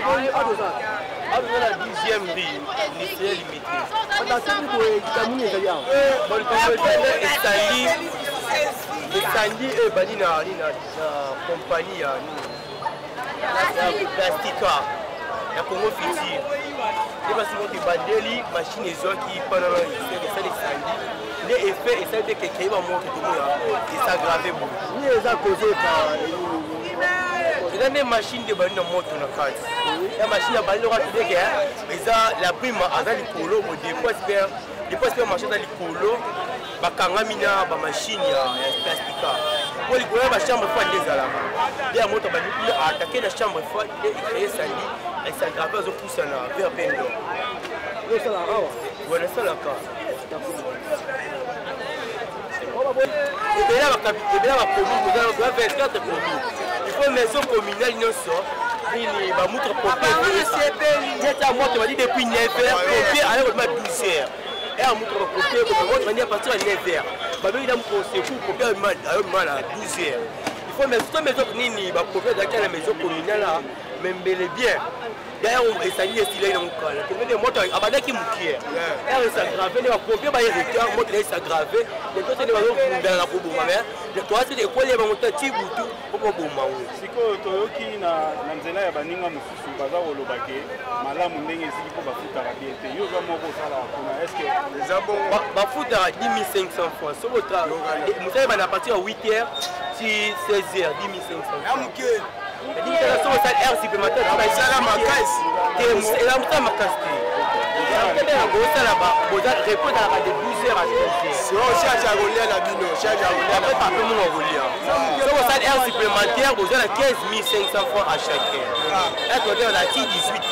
Awa na 10e rue industriel limité. Basali boye likambo nini ezali awa? Likambo ezali esandi oyo ebandi na nini na compagnie ya nini ya plastica ya Congo Futur nde basi moto ebandeli machine ezwaki panana esali esandi nde effet esali te kekei bamoto tomoya esagrave boye. Nini eza cause par eza nde machine nde ebandi na moto na kati ya machine abandi loka todeke eza la prime aza likolo bo depois super marché aza likolo bakangami na bamashine ya plastica po likolo ya bachambre froide nde ezalaka nde ya moto abandi kuna aatake na chambre froide nde ecree esandi esagrave azopusana vers pendo. Wana esalaka ebele ya bacommune, toza 24 commune, il faut maison communale nyonso nini bamutre pompier neti ya moto badi depuis 9 heures, pompier aye kobima 12 heures ya mutre bapompier moto bandi à partir ya 9 heures, babengi na moko secours pompier ayobima na 12 heures. Il faut maison maison nini bapompier azalaki na maison communale mais mbele bien. D'ailleurs esangi esilaki nango kala tokende moto abandaki mokie ere esagrave nde bapompier baye retard, moto na esagrave letote nde bazobundana na koboma mais toasi ekweli ya bango ta ti butu mpo boboma ngo. Sikoyo toyoki na nzela ya baninga mosusu baza koloba ke malamu ndenge eziki mpo bafutaka bien te. Yo oza moko osalaka kuna, est ce que eza bongo? Bafutaka 10 500 francs soki mosala ebanda à partir ya 8 heures ti 16 heures, 10 500 ya moke. Soki osali heure supplémentaire esala makasi. Te, eza mosala makasi te. Bosala boza repos ezalaka de 12 heures à 13 heures. So charge ya kolia na bino, charge ya kolia. Après pape mongo kolia, soki osali heure supplémentaire boza na 15 500 francs à chaque heure, heure supplémentaire na ti 18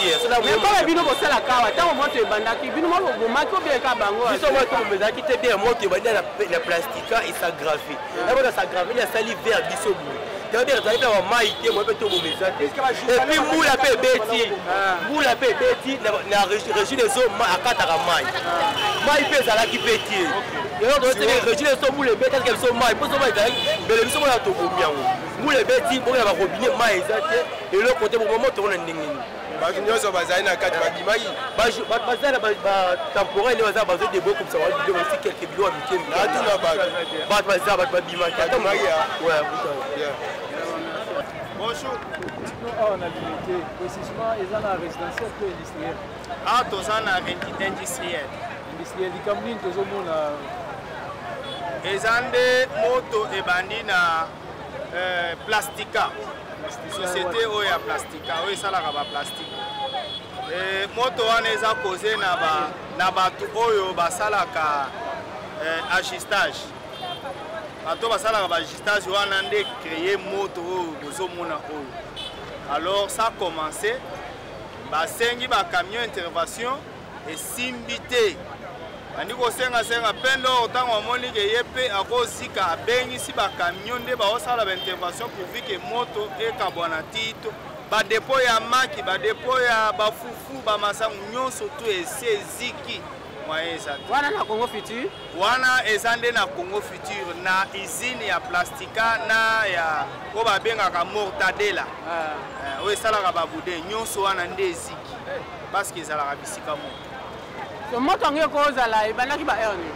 heures. Mais mpona bino bosalaka awa, ntango moto ebandaki, bino moko bobomaki obieka bango? Biso moto ezalaki te bien. Moto ebandi na plastica, esagrave yango, esagrave nde asali vers biso boye. C'est-à-dire ezali mpe bamai te moye mpe toboma eza te. Et puis mbula mpe ebeti, mbula mpe ebeti na régie des eaux akataka mai, mai mpe ezalaki mpe te. Régie des eaux mbula ebeti atika biso mai mpo so mai ezalaki mbele biso mona tobomi yango. Mbula ebeti bongo na barobinet mai eza te, eloko te. Boma moto ngo na ndenge nini? Bato nyonso bazali na kati babimaki? Bato baza na batemporaire nde baza bazodebo komisa basi quelque biloko ya mike. Natuna bato. Bato baza, bato babimaki ata. Bonjour. Awa na Limete, précisément eza na résidentiel to industriel? Awa toza na industriel. Industriel. Likambo nini tozomona? Eza nde moto ebandi na plastica, société oyo ya plastica oyo esalaka baplastique. Moto wana eza cause na bato oyo basalaka ajustage. Bato basalaka baajustage wana nde créer moto oyo bozomona oyo. Alors ça commencé, basengi bacamion intervention, esimbi te. Bandi kosengasenga mpe ndor ntango amoni ke ye mpe akozika, abengisi bacamion nde baosala baintervention pourvu ke moto ekabwana tito badepo ya maki, badepo ya bafufu, bamasangu nyonso tu esi eziki, moyen eza te. Wana na Congo Futur? Wana eza nde na Congo Futur, na usine ya plastica na ya oyo babengaka mortadela, oyo esalaka baboudin nyonso wana nde eziki parce que ezalaka bisika moko. So moto yango ekozala ebandaki ba heure nini?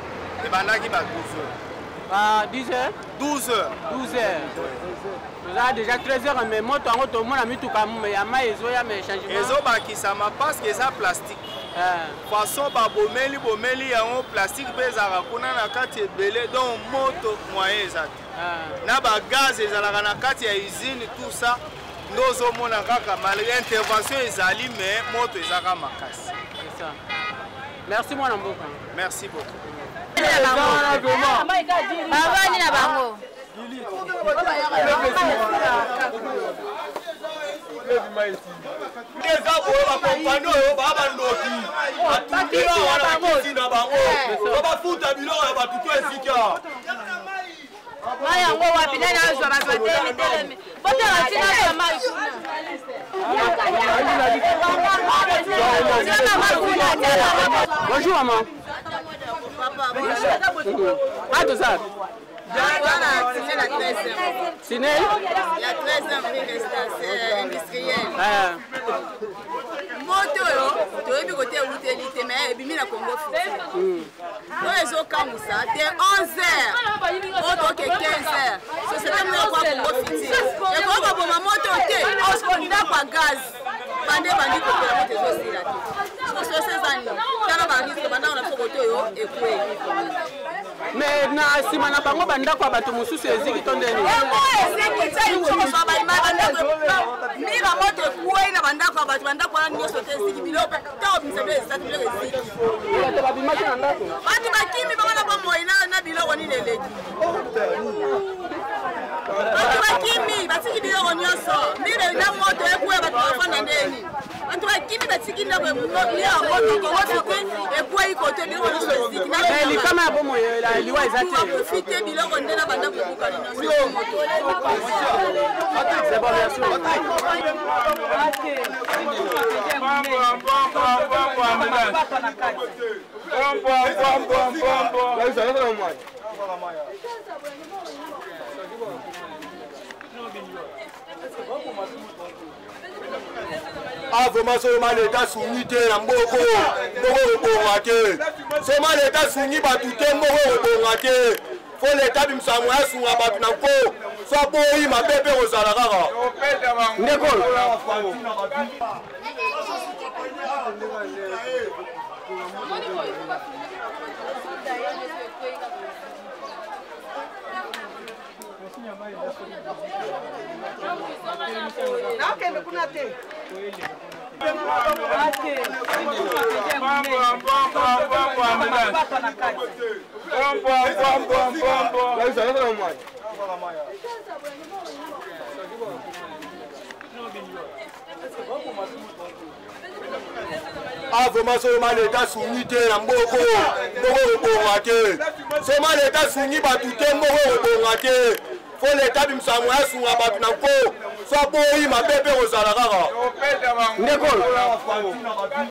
Ebandaki ba 12 heures. Ba 10 heures? 12 heures. 12 heures, toza déjà 13 heures, mais moto yango tomona mituka ya mai ezoya, mais changement Ezobakisama parce que eza plastique. Façon babomeli bomeli yango plastique mpe ezalaka kuna na kati ebele, donc moto moyen eza te. Na bagaz ezalaka na kati ya usine, tout ça nde ozomona kaka. Malgré intervention ezali, mais moto ezaka makasi. C'est ça. Merci mwana mboka. Merci beaucoup. Bavandi na bango. Eza boye, bakompani oyo baa bandoki, batumbi awa na bakisi na bango po bafuta biloko ya bato to esika. Mai yango wapi? Nani azwa? Bato batelemi telemi, botala ntina azwa mai kuna. Bonjour maman. Ah, tout ça. Ciné? Il y a 13 ans, industriel. Moto oyo toyebi kote ewuteli te, me ebimi na Congo Futur. Oyo ezokamwisa te, 11 heures oyo toke 15 heures, société moko ya Congo Futur ekoki koboma moto te. Osiko ndako ya gaz bande ebandi kopela, moto ezosila te. Siko sosi eza nini? Tala bariske, bandako na biso kote oyo ekwei. Me na nsima na bango, bandako ya bato mosusu eziki to ndeni? Yango eziki tia lisokosoa balima bandako mira, moto ekwei na bandako ya bato, bandako wana nyonso te eziki. Biloko ntango bimisa biloko ezati, biloko eziki. Bato babimaki na ndako? Bato bakimi bango na bomoi na biloko nini eleki. Bato bakimi, batiki biloko nyonso. Mire na moto ekwea, bato bafanda ndeni? Bato bakimi, batiki ndako ya moto. Kongo Futur ekwei kote, biloko nyonso eziki. Likama ya bomoi, liwa eza te? Bakufi te, biloko nde na bandako ebukani nyonso, moto. C'est bon, merci. Ah, vraiment, soma leta asungi te na mboko, mboko ekobonga te. Soma leta asungi bato te, mboko ekobonga te. Fo leta abimisa moya, asunga bato na nko. So aboyi, mabe mpe kozala kaka. Ndeko. Nakende kuna te. Ah, vraiment, soma leta asungi te na mboko, mboko ekobonga te. Soma leta asungi bato te, mboko ekobonga te. Fo leta abimisa moya, asunga bato na nko. So aboyi, mabe mpe kozala kaka. Ndeko.